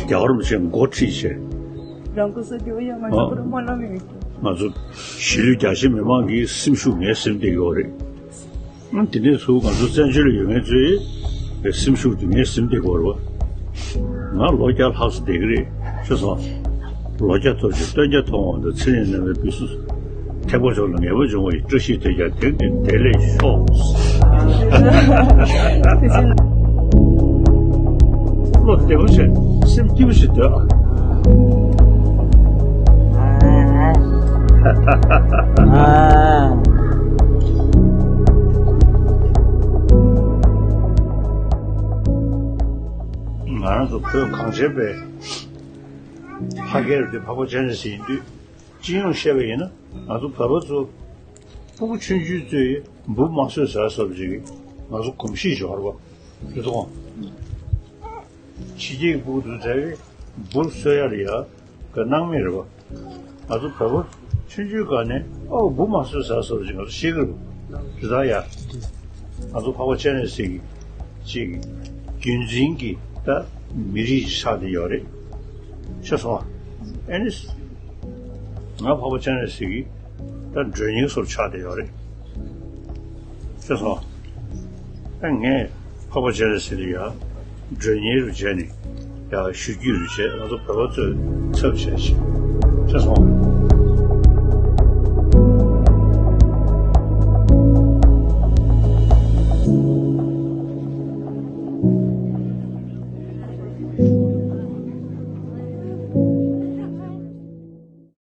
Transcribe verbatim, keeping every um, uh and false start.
རྒྱལ་བ་རིན་པོ་ཆེ་འགོ་ཁྲིད་བྱས། རང་སྐུ་སྲོག་སྐྱོབ་ཡ་ང་ཚོ་ཨ། པུ་ར་སྨོན་ལམ་ཡོད་ཀྱི། ང་ཚོ་གཞིས་ལུས་རྒྱ་ཆེ་མི་མང་གི་སེམས་ཤུགས་ངས་ཟིན་བསྡད་ཡོད་རེད། ཨ། དེ་ནས་ཚུར་ང་ཚོ་བཙན་བྱོལ་ལ་ཡོད་མཁན་ཚོའི་སེམས་ཤུགས་དེ་ངས་ཟིན་བསྡད་ཡོད་རེད་བ། ང་ལོ་བརྒྱ་ལྷག་ཙམ་བསྡད་ཀྱི་རེད། ཤེས་སོང་། ལོ་བརྒྱ་ཐོབ་ཅིག་སྟོན་བརྒྱ་ཐོབ་འོང་དུ་ཚེ་རིང་རྣམ་པའི་བུ་སུ། ཐེག་པ་མཆོག་ལ་ངེས་པར་འབྱུང་བའི་བཀྲ་ཤིས་དེ་ཀྱང་དེང་འདིར་བདེ་ལེགས་ཤོག། བློ་བདེ་པོ་བྱས། སེམས་སྐྱིད་པོ་ཞིག་སྡོད་ཨ། ང་རང་ཚོ་བོད་གངས་ཅན་པའི་ལྷ་སྐལ་རུ་དེ་འཕགས་པ་སྤྱན་རས་གཟིགས་ཡིན་དུས། སྤྱི་ཡོངས་བཤད་པ་ཡིན་ན་ང་ཚོ་བོད་པ་ཚོ་ཕྲུ་གུ་ཆུང་ཆུང་ཚོས་འབུ་མ་གསོད་ཟེར་བཟོ་འདྲ་ཅིག་ང་ཚོ་གོམས་གཤིས་ཤིག་ཡོད་རེད་པ། རེད་དོ། ཕྱི་རྒྱལ་གྱི་ཕྲུ་གུ་ཚོ་ཚོས་འབུ་གསོད་ཡ་ལ་ཡ་ག་སྣང་མེད་རེད་པ། ང་ཚོ་བོད་པ་ཆུང་ཆུང་སྒང་ནས་ཨོ་འབུ་མ་གསོད་ཟེར་བཟོ་འདྲ་ཅིག་ང་ཚོ་ཤེས་ཀྱི་རེད་པ། རེད་ད་ཡ། ང་ཚོ་འཕགས་པ་སྤྱན་རས་གཟིགས་ཀྱི་ཅིག་རྒྱུན་འཛིན་གྱི་ད་མི་རིགས་ཆགས་བསྡད་ཡོད་རེད། ཤེས་སོང་ཨ། ཨེ་ནི། ང་འཕགས་པ་སྤྱན་རས་གཟིགས་ཀྱི་ད་མགྲོན་གཉེར་སོགས་ཆགས་བསྡད་ཡོད་རེད། ཤེས་སོང་ཨ། ད་ངས་འཕགས་པ་སྤྱན་རས་གཟིགས་ལ་ཡ་མགྲོན་གཉེར་རུ་བྱས་ནས་ཡ་ཞུ་རྒྱུ་རུ་བྱས། ང་ཚོ་བོད་པ་ཚོས་ཚབ་བྱས་ཤིག་ཤེས་སོང་ཨ།